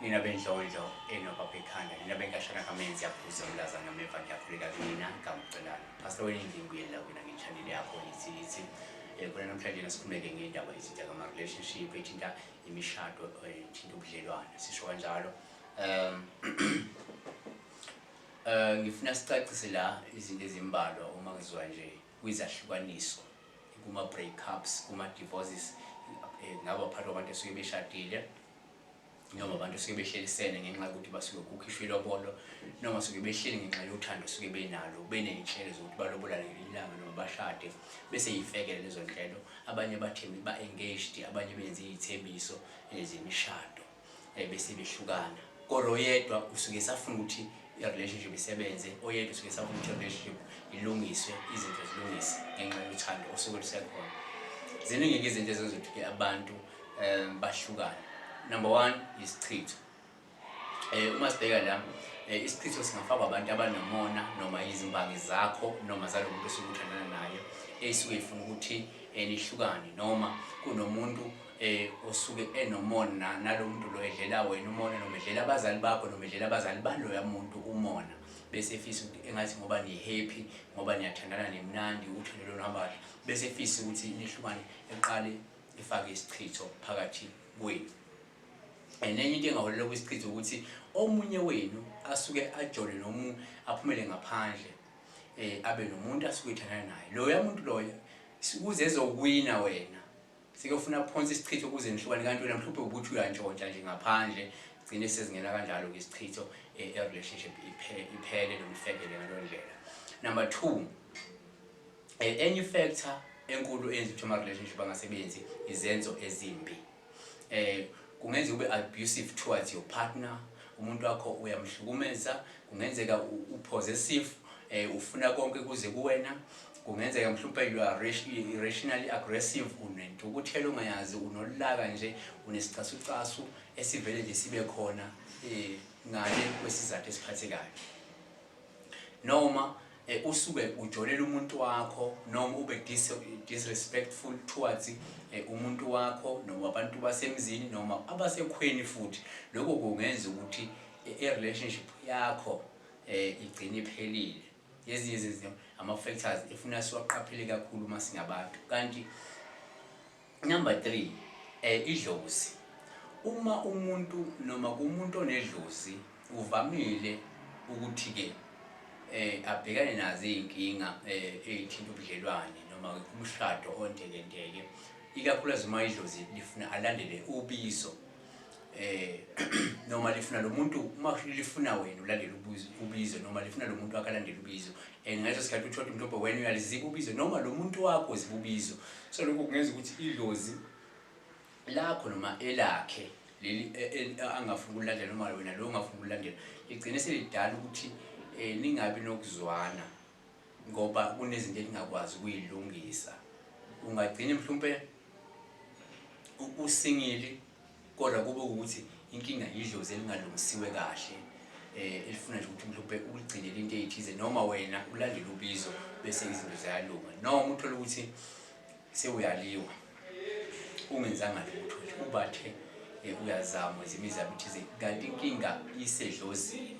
Nina bendlondlo enobapha ekhanda, nina benkashana kamenzi yaphuza umlaza ngameva, ngiyakhuleka kunina kaMcelana. Pastor wena nginguyela wena nge-channel yakho ngithi ngithi khona namhlanje nasikhulumeke ngendaba ethinta kama-relationship, ethinta imishado, ethinta ubudlelwane, sisho kanjalo. Ngifuna sicacise la izinto ezimbalwa uma ngizwa nje kwizahlukaniso, kuma-breakups, kuma-divorces, ngaba phakathi kwabantu esuke beshadile noma abantu esuke behlelisene ngenxa yokuthi basuke kukhishwe ilobolo, noma suke behleli ngenxa yothando suke benalo, beney'nhlelo zokuthi balobolane ngelinye ilanga noma bashade, bese yifekele lezo nhlelo. Abanye bathembi ba-engaged, abanye benze iy'thembiso zemishado, bese behlukana. Kodwa oyedwa usuke esafuna ukuthi i-relationship isebenze, oyedwa usuke esafuna ukuthi i-relationship ilungiswe, izinto zilungise ngenxa yothando osuke lusekhona. Ziningi-ke izinto ezenza ukuthi-ke abantu bahlukane. Number one, isichitho. Uma sibheka la, isichitho singafakwa abantu abanomona noma izimbangi zakho noma zalo muntu osuke uthandana naye eyisuke ifuna ukuthi nihlukane, noma kunomuntu osuke enomona nalo muntu lo, edlela wena umona, noma edlela abazali bakho, noma edlela abazali baloya muntu umona, bese efisa ukuthi engathi ngoba ni-happy, ngoba niyathandana, nimnandi, uthando lolu hamba kahle, bese efisa ukuthi nihlukane, eqale ifake isichitho phakathi kwenu. Nenye into engaholela kwisichitho ukuthi omunye wenu asuke ajole noma aphumele ngaphandle, abe nomuntu asuke ethandana naye. Loya muntu loyo ukuze ezokuwina wena sekuyofuna aphonse isichitho ukuze nihlukane, kanti wena mhlawumbe ukuthi uyantshontsha nje ngaphandle. Gcine sezingena kanjalo-ke isichitho, i-relationship iphele noma ifekele ngaleyo ndlela. Number two, enye i-factor enkulu eyenza ukuthi ama-relationship angasebenzi izenzo ezimbi. Kungenzeka ube abusive towards your partner, umuntu wakho uyamhlukumeza, kungenzeka u-possessive, ufuna konke kuze kuwena, kungenzeka mhlawumbe you are irrationally aggressive, unentukuthelo ongayazi, unolaka nje, unesicasucasu esivele nje sibe khona ngale kwesizathu esiphathekayo, noma usuke ujolela umuntu wakho, noma ube disrespectful towards umuntu wakho noma abantu basemzini noma abasekhweni. Futhi lokho kungenza ukuthi i-relationship yakho igcine iphelile. Ezinye izinto, ama-factors efuna siwaqaphele kakhulu uma singabantu. Kanti number 3, idlozi. Uma umuntu noma kumuntu onedlozi uvamile ukuthi-ke abhekane nazo iy'nkinga ey'thinta ubudlelwane noma umshado ontekenteke, ikakhulukazi uma idlozi lifuna alandele ubizo, noma lifuna lo muntu, uma lifuna wena ulandele ubizo, noma lifuna lo muntu wakho alandele ubizo, and ngaleso sikhathi uthole ukuthi mhlawumbe wena uyaliziba ubizo noma lo muntu wakho uziba ubizo. So lokho kungenza ukuthi idlozi lakho noma elakhe leli angafuni ukulandela, noma wena lo ongafuni ukulandela, ligcine selidala ukuthi ningabi nokuzwana ngoba kunezinto eningakwazi ukuyilungisa. Ungagcina mhlawumbe usingili, kodwa kube ukuthi inkinga yidlozi elingalungisiwe kahle, elifuna nje ukuthi mhlawumbe uligcinele into eyithize, noma wena ulandele ubizo bese izinto ziyalunga, noma uthole ukuthi sewuyaliwa ungenzanga lutho nje, ubathe uyazama, wenza imizamo ethize, kanti inkinga isedlozini.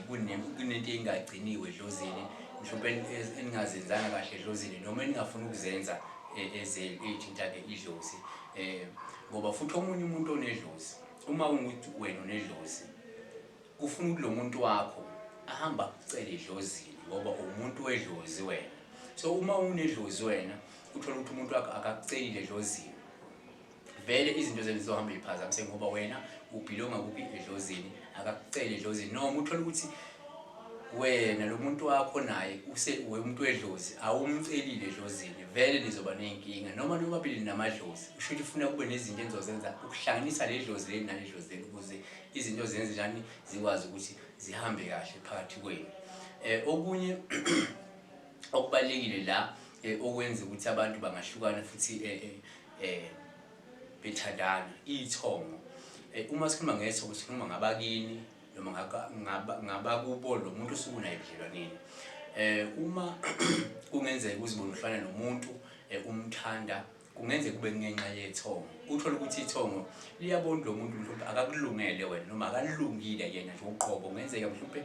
Kunento engagciniwe edlozini mhlawumbe eningazenzanga kahle edlozini noma eningafuni ukuzenza ey'thinta-ke idlozi, ngoba futhi omunye umuntu onedlozi, uma ungukuthi wena unedlozi, kufuna ukuthi lo muntu wakho ahamba akucele edlozini ngoba umuntu wedlozi wena. So uma unedlozi wena, uthole ukuthi umuntu wakho akakucelile edlozini, vele izinto zenu zizohamba iy'phazamise ngoba wena ubhilonga kuphi? Edlozini. Akakucele edlozini, noma uthole ukuthi wena lo muntu wakho naye use umuntu wedlozi, awumcelile edlozini, vele nizoba ney'nkinga noma nobabili namadlozi. Kusho ukuthi funa kube nezinto enizozenza ukuhlanganisa le dlozi leli nale dlozi leli ukuze izinto zenze njani, zikwazi ukuthi zihambe kahle phakathi kwenu. Okunye okubalulekile la okwenza ukuthi abantu bangahlukana futhi bethandana, ithongo. Uma sikhuluma ngethongo, sikhuluma ngabakini noma ngabakubo lo muntu osuke unaye ebudlelwaneni. Uma kungenzeka uzibone uhlukana nomuntu umthanda. Kungenzeka kube ngenxa yethongo. Uthole ukuthi ithongo liyabona lo muntu mhlawumbe akakulungele wena noma akalungile yena nje uqobo. Kungenzeka mhlawumbe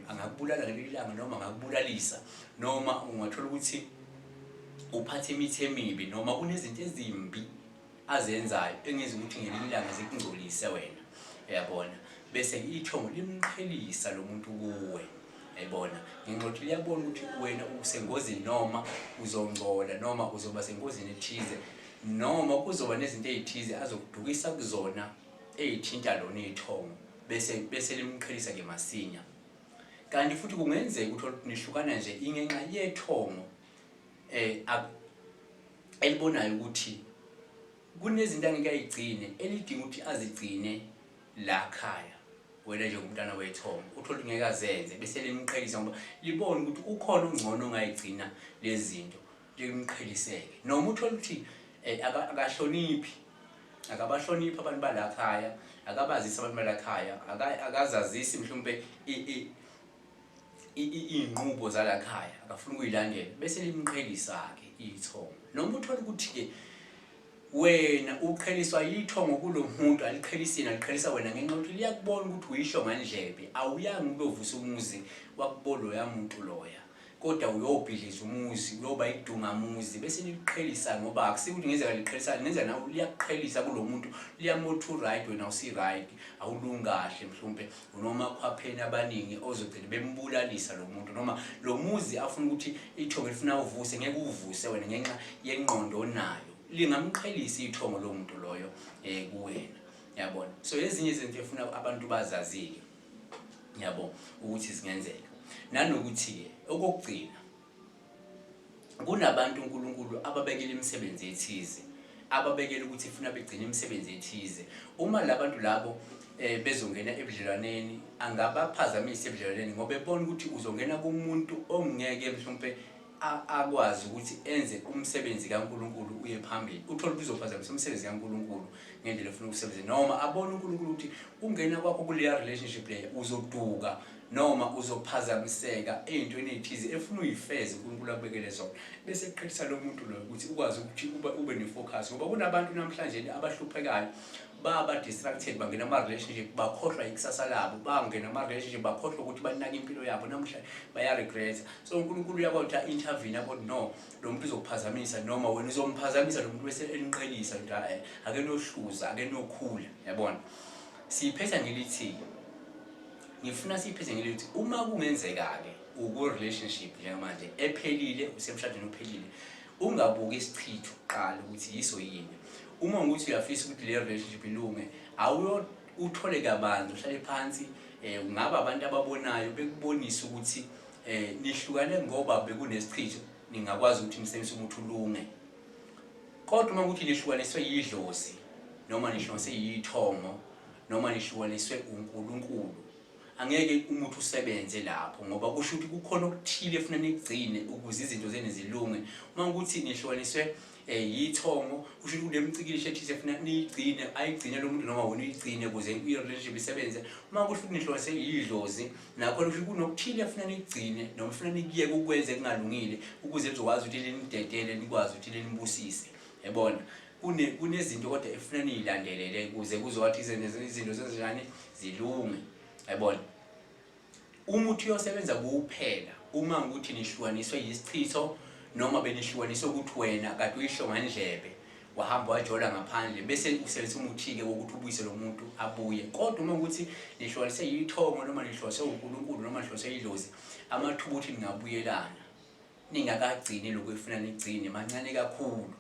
angakubulala ngelinye ilanga noma angakubulalisa, noma ungathola ukuthi uphathe imithi emibi noma kunezinto ezimbi azenzayo engenza ukuthi ngelinye ilanga zikungcolise wena, uyabona. Bese ithongo limqhelisa lo muntu kuwe, yayibona, ngenxa yokuthi liyabona ukuthi wena usengozini noma uzongcola noma uzoba sengozini ethize noma kuzoba nezinto ey'thize azokudukisa kuzona ey'thinta lona ithongo, bese limqhelisa-ke masinya. Kanti futhi kungenzeka uthole ukuthi nihlukana nje ingenxa yethongo elibonayo ukuthi kunezinto angeke ayigcine elidinga ukuthi azigcine la khaya, wena njengomntwana wethongo uthole ukuthi ngeke azenze, bese limqhelisa ngoba libona ukuthi ukhona ongcono ongayigcina lezi zinto, limqheliseke. Noma uthole ukuthi akahloniphi, akabahloniphi abantu bala khaya, akabazisi abantu bala khaya, akazazisi mhlawumbe iy'nqubo zala khaya, akafuni ukuyilandela, bese limqhelisa-ke ithongo. Noma uthole ukuthi-ke wena uqheliswa yithongo kulo muntu, aliqhelisi yena, aliqhelisa wena ngenxa yokuthi liyakubona ukuthi uyihlongandlebe, awuyangi ukuyovusa umuzi wakubo loya muntu loya, kodwa uyobhidliza umuzi, uyoba idungamuzi, bese likuqhelisa ngoba akusiko ukuthi ngenzeka liqhelisa, ngenzeka nawe liyakuqhelisa kulo muntu, liyamothi u-right wena awusi-right, awulungi kahle, mhlawumbe unomakhwapheni abaningi ozogcina bembulalisa lo muntu, noma lo muzi afuna ukuthi ithongo elifuna uvuse ngeke uvuse wena ngenxa yengqondo onayo, lingamqhelisa ithongo lo muntu loyo kuwena, yabona. So ezinye izinto efuna abantu bazazi-ke, yabo, ukuthi zingenzeka. Nanokuthi-ke okokugcina, kunabantu uNkulunkulu ababekela imisebenzi ethize, ababekela ukuthi funa begcine imisebenzi ethize. Uma labantu labo bezongena ebudlelwaneni, angabaphazamisa ebudlelwaneni ngoba ebona ukuthi uzongena kumuntu ongeke mhlawumbe akwazi ukuthi enze umsebenzi kaNkulunkulu uye phambili. Uthole ukuthi uzophazamisa umsebenzi kaNkulunkulu ngendlela efuna ukusebenza, noma abone uNkulunkulu ukuthi ungena kwakho kuleya relationship leyo uzoduka noma uzophazamiseka ey'ntweni ey'thize efuna uyifeze uNkulunkulu akubekele zona, bese eqhelisa lo muntu loyo ukuthi ukwazi ukuthi ube ne-focus. Ngoba kunabantu namhlanje abahluphekayo, baba distracted, bangena ama-relationship bakhohlwa ikusasa labo, bangena ama-relationship bakhohlwa ukuthi banake impilo yabo, namuhla baya-regret. So uNkulunkulu uyakwazi ukuthi a-intervene, abone no lo muntu uzokuphazamisa noma wena uzomphazamisa lo muntu, bese eniqhelisa ukuthi hhayi, ake nohluza, ake nokhula, yabona. Siyiphetha ngelithi, ngifuna siyiphethe ngelithi, uma kungenzeka-ke uku-relationship njengamanje ephelile, usemshadweni ophelile, ungabuki isichitho kuqala ukuthi yiso yini. Uma ukuthi uyafisa ukuthi le relationship ilunge, awuyo uthole kabanzi, uhlale phansi, kungaba abantu ababonayo bekubonise ukuthi nihlukane ngoba bekunesichitho, ningakwazi ukuthi nisebenzise umuthi ulunge. Kodwa uma ukuthi nihlukaniswe yidlozi noma nihlukaniswe yithongo noma nihlukaniswe uNkulunkulu, angeke umuthi usebenze lapho, ngoba kusho ukuthi kukhona okuthile efuna nigcine ukuze izinto zenu zilunge. Uma ukuthi nihlukaniswe yithongo, kusho ukuthi kunemicikilisho ethize efuna niyigcine, ayigcine lo muntu noma wena uyigcine ukuze i-relationship isebenze. Uma ukuthi futhi nihlukaniswe yidlozi, nakhona kusho kunokuthile efuna nigcine noma efuna nikuyeke ukwenza ekungalungile ukuze nizokwazi ukuthi linidedele, nikwazi ukuthi linibusise, yabona. Kunezinto kodwa efuna niyilandelele ukuze kuzowathi izinto zenzenjani zilunge, yabona. Umuthi uyosebenza kuphela uma ukuthi nihlukaniswe yisichitho noma benihlukaniswe ukuthi wena kade uyihlongandlebe wahamba wajola ngaphandle, bese usebenzisa umuthi-ke wokuthi ubuyise lo muntu abuye. Kodwa uma ukuthi nihlukaniswe yithongo noma nihlukaniswe uNkulunkulu noma nihlukaniswe yidlozi, amathuba ukuthi ningabuyelana ningakagcini lokhu efuna nigcine mancane kakhulu.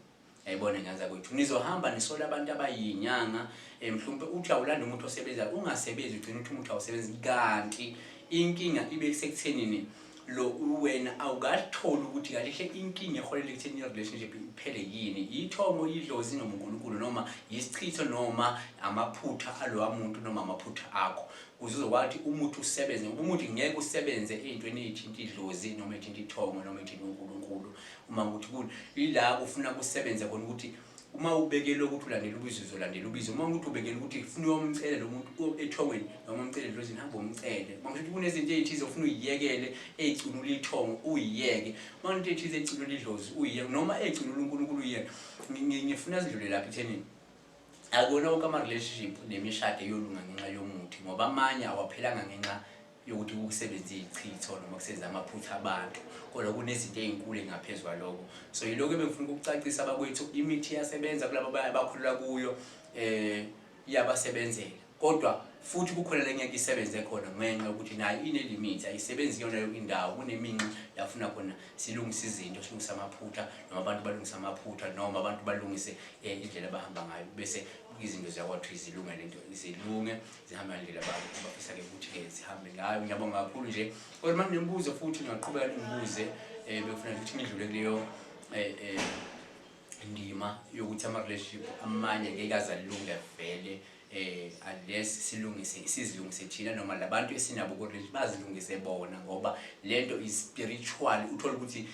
Yayibona nyanza kwethu, nizohamba nisola abantu abayinyanga, mhlawumbe uthi awulanda umuntu osebenzayo, ungasebenzi, ugcina uthi umuthi awusebenzi, kanti inkinga ibe sekuthenini lo wena awukatholi ukuthi kahle hle inkinga eholela ekutheni i-relationship iphele yini, yithongo, yidlozi noma uNkulunkulu noma yisichitho noma amaphutha alowa muntu noma amaphutha akho, ukuze uzokwazi ukuthi umuthi usebenze. Ngoba umuthi ngeke usebenze ey'ntweni ey'thinta idlozi noma ey'thinta ithongo noma ey'thinta uNkulunkulu. Uma ukuthi ila kufuna kusebenze khona ukuthi Uma ubekele ukuthi ulandela ubizo, uzolandela ubizo. Uma ukuthi ubekele ukuthi ufuna uyomcela lo muntu ethongweni noma umcele edlozini, hamba umcele. Uma kusho ukuthi kunezinto ey'thize ofuna uyiyekele ey'cunula ithongo, uyiyeke. Uma kunento ey'thize ey'cunula idlozi, uyiyeke, noma ey'cunula uNkulunkulu, uyiyeke. Ngifuna sidlule lapha ekuthenini akuwona wonke ama-relationship nemishado eyolunga ngenxa yomuthi, ngoba amanye awaphelanga ngenxa yokuthi kusebenze ichitho noma kusenze amaphutha abantu, kodwa kunezinto ey'nkulu ey'ngaphezu kwaloko. So yilokhu ebengifuna ukukucacisa bakwethu. Imithi iyasebenza kulabo abakholelwa kuyo, iyabasebenzela, kodwa futhi kukhona la ngeke isebenze khona ngenxa yokuthi nayo ine-limit, ayisebenzi kuyona yonke indawo. Kuneminxa la funa khona silungise izinto, silungise amaphutha, noma abantu balungise amaphutha, noma abantu balungise indlela abahamba ngayo, bese izinto ziyakwazi ukuthi zilunge, lento zilunge, zihambe ngendlela abafisa-ke ukuthi-ke zihambe ngayo. Ngiyabonga kakhulu nje, kodwa uma ninemibuzo futhi ningaqhubeka ningibuze. Bekufuna nje ukuthi ngidlule kuleyo ndima yokuthi ama-relationship amanye ngeke aze alunge vele unless silungise, sizilungise thina, noma labantu esinabo ku-relationship bazilungise bona, ngoba lento is spiritual. Uthole ukuthi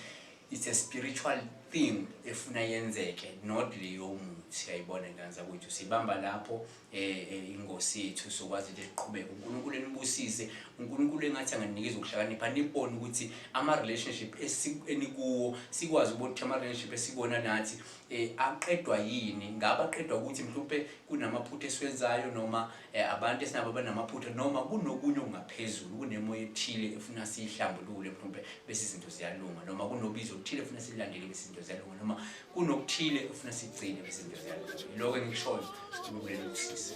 it's a spiritual thing efuna yenzeke, not leyo muthi. Yayibona ingane zakwethu, sibamba lapho ingosi yethu, sokwazi ukuthi siqhubeke. uNkulunkulu enibusise. uNkulunkulu engathi anganikeza ukuhlakanipha, nibone ukuthi ama-relationship enikuwo, sikwazi ukubona ukuthi ama-relationship esikuwona nathi aqedwa yini. Ngabe aqedwa ukuthi mhlawumpe kunamaphutha esiwenzayo, noma abantu esinabo abanamaphutha, noma kunokunye okungaphezulu, kunemoya ethile efuna siyihlambulule mhlawumpe bese izinto ziyalunga, noma kunobizo oluthile efuna silandele bese izinto ziyalunga, noma kunokuthile efuna sigcine bese izinto ziyalunga. Yiloko engikushoyo. uNkulunkulu enibusise.